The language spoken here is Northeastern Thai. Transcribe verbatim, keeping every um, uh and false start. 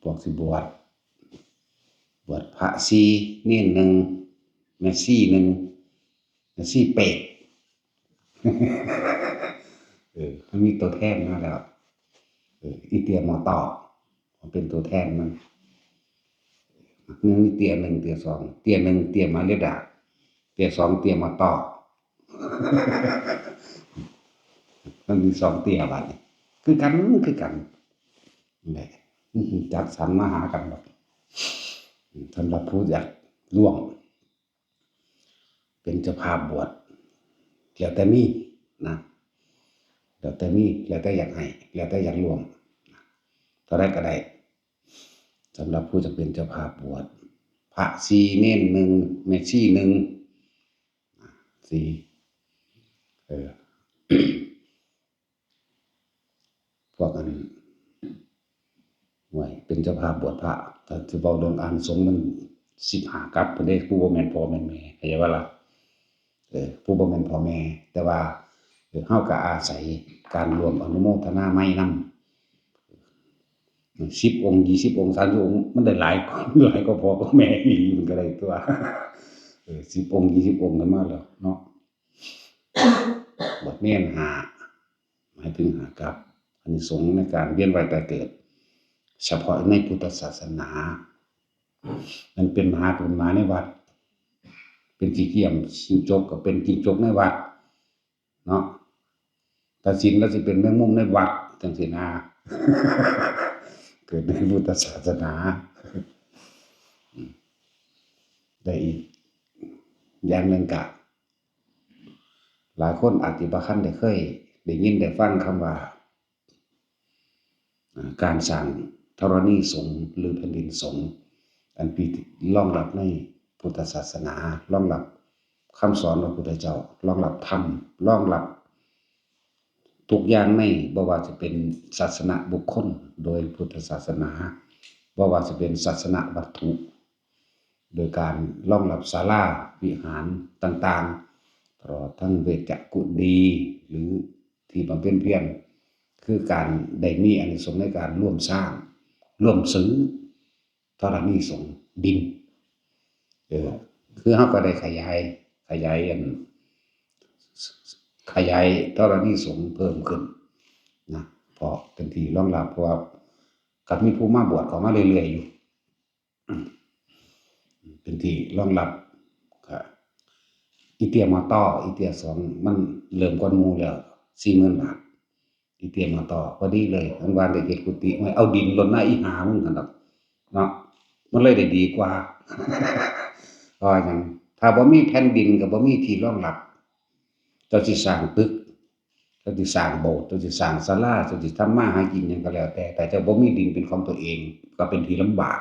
วกสิบวช บวชพระสี่ เณรหนึ่ง แม่ชีหนึ่ง แม่ชีเปรต เออ มันมีตัวแทนมาแล้ว เออ อีเตี้ยหมอต้อ มันเป็นตัวแทนมัน มันมีเตี้ยหนึ่ง เตี้ยสอง เตี้ยหนึ่ง เตี้ยมาริดา เตี้ยสอง เตี้ยหมอต้อ มันมีสองเตี้ยบัดนี้ คือกัน คือกัน แหละ จัดสรรมาหากันดอก สำหรับผู้อยากร่วม เป็นเจ้าภาพบวช แล้วแต่มีนะ แล้วแต่มี แล้วแต่อยากให้ แล้วแต่อยากร่วม เท่าใดก็ได้ สำหรับผู้จะเป็นเจ้าภาพบวช พระสี่ เณรหนึ่ง แม่ชีหนึ่ง สี่ เออ พวกอัน ห่วย เป็นเจ้าภาพบวชพระ ถ้าสิเว้าเรื่องอานิสงส์มันสิบห้ากัปพุ้นเด้ ผู้บ่แม่นพ่อแม่นแม่ เข้าใจบ่ล่ะ เออ ผู้บ่แม่นพ่อแม่ แต่ว่า เออ เฮาก็อาศัยการร่วมอนุโมทนาไมยนำ สิบองค์ ยี่สิบองค์ สามสิบองค์ มันได้หลาย หลายกว่าพ่อกว่าแม่อีหลี มันก็ได้ตัว เออ สิบองค์ ยี่สิบองค์กันมาแล้วเนาะ บวชเณรห้า หมายถึงห้ากัป อานิสงส์ในการเวียนว่ายตายเกิด เฉพาะในพุทธศาสนา มันเป็นมหาบุญมาในวัด เป็นขี้เกียมจิงจกก็เป็นจิงจกในวัด เนาะ ตัดสินแล้วสิเป็นแมงมุมในวัด จังซี่นะ เกิดในพุทธศาสนา อืม ได้อีก อย่างหนึ่งกะ หลายคนอาจสิบ่ทันได้เคยได้ยินได้ฟังคำว่า อ่า การสร้างธรณีสงฆ์หรือแผ่นดินสงฆ์ อันเป็นที่รองรับในพุทธศาสนา รองรับคำสอนของพระพุทธเจ้า รองรับธรรม รองรับทุกอย่างใน บ่ว่าจะเป็นศาสนบุคคลโดยพุทธศาสนา บ่ว่าจะเป็นศาสนวัตถุ โดยการรองรับศาลาวิหารต่างๆ ตลอดทั้งเวชกุฏี หรือที่บำเพ็ญเพียร คือการได้มีอานิสงส์ในการร่วมสร้าง ร่วมซื้อธรณีสงฆ์ดิน เออ คือเฮาก็ได้ขยาย ขยายอัน ขยายธรณีสงฆ์เพิ่มขึ้นนะ เพราะเป็นที่รองรับ เพราะว่าก็มีผู้มาบวชเข้ามาเรื่อยๆอยู่ เป็นที่รองรับ ก็ อีเตี้ยมอต้อ อีเตี้ยสอง มันเริ่มก่อนหมู่แล้ว สี่หมื่นบาท อีเตี้ยมอต้อ พอดีเลย มันว่าได้เฮ็ดกุฏิใหม่ เอาดินลดนะอีหามึงหั่นดอก เนาะ มันเลยได้ดีกว่า เพราะว่าหยัง ถ้าบ่มีแผ่นดินก็บ่มีที่รองรับ เจ้าสิสร้างตึก เจ้าสิสร้างโบสถ์ เจ้าสิสร้างศาลา เจ้าสิทำมาหากินหยังก็แล้วแต่ แต่เจ้าบ่มีดินเป็นของตัวเอง ก็เป็นที่ลำบาก